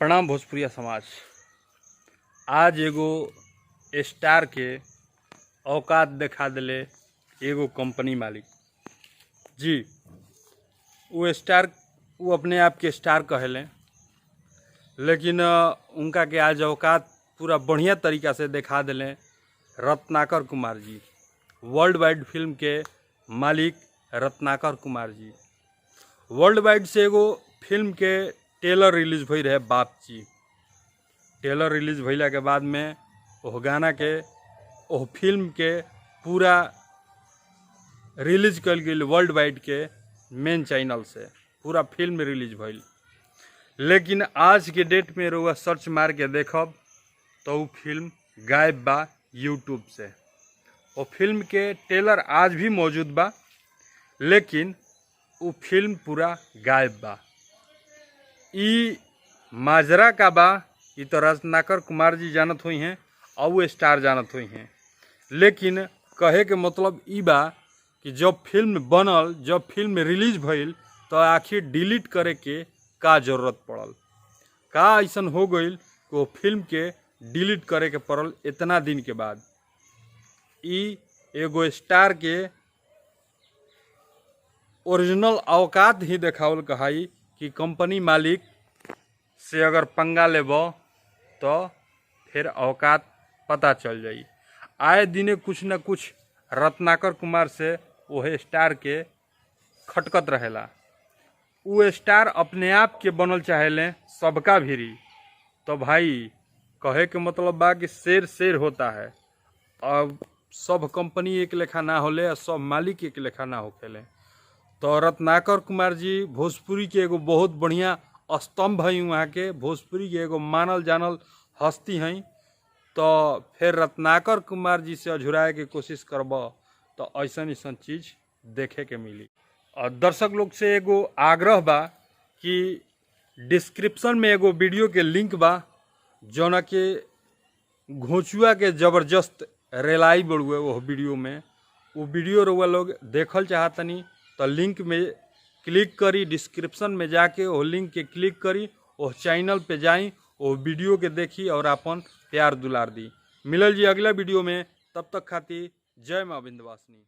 प्रणाम भोजपुरिया समाज। आज एगो स्टार के औकात देखा दिले एगो कंपनी मालिक जी। वो स्टार, वो अपने आप के स्टार कहेले, लेकिन उनका के आज औकात पूरा बढ़िया तरीका से देखा दिले Ratnakar Kumar ji, world wide film के मालिक रत्नाकर कुमार जी। वर्ल्ड वाइड से एगो फिल्म के ट्रेलर रिलीज भई रहे बाप जी। ट्रेलर रिलीज भइला के बाद में ओह गाना के, ओह फिल्म के पूरा रिलीज कल गेल वर्ल्ड वाइड के मेन चैनल से पूरा फिल्म रिलीज भइल। लेकिन आज के डेट में रउआ सर्च मार के देखब तो उ फिल्म गायब बा यूट्यूब से। वो फिल्म के ट्रेलर आज भी मौजूद बा, लेकिन उ फिल्म पूरा गायब बा। ई माजरा का बा, ई तो रत्नाकर कुमार जी जानत हुई हैं और वो स्टार जानत हुई हैं। लेकिन कहे के मतलब ई बा कि जब फिल्म बनल, जब फिल्म रिलीज भइल, तो आखिर डिलीट करे के का जरूरत पड़ल? का ऐसन हो गइल कि वो फिल्म के डिलीट करे के पड़ल इतना दिन के बाद? ई एगो स्टार के ओरिजिनल औकात ही देखावल कहाई कि कंपनी मालिक से अगर पंगा लेब तो फिर औकात पता चल जाई। आए दिने कुछ न कुछ रत्नाकर कुमार से वह स्टार के खटकत रहेला। उ स्टार अपने आप के बनल चाहेले सबका भीरी। तो भाई कहे के मतलब बा कि शेर शेर होता है। अब सब कंपनी एक लेखा ना होले और सब मालिक एक लेखा ना होखेले। तो रत्नाकर कुमार जी भोजपुरी के एगो बहुत बढ़िया स्तंभ हैं, वहाँ के भोजपुरी के एगो मानल जानल हस्ती हैं। तो फिर रत्नाकर कुमार जी से अझुराए के कोशिश करब तो ऐसन ऐसन चीज़ देखे के मिली। और दर्शक लोग से एगो आग्रह बा कि डिस्क्रिप्शन में एगो वीडियो के लिंक बा, जौना के घोंचुआ के जबरदस्त रेलाई बड़ुए वो वीडियो में। वो वीडियो रउआ लोग देखल चाहतनी तो लिंक में क्लिक करी, डिस्क्रिप्शन में जाके वो लिंक के क्लिक करी, वो चैनल पे जाई, वो वीडियो के देखी और अपन प्यार दुलार दी। मिलल जी अगला वीडियो में, तब तक खातिर जय माँ विंध्यवासिनी।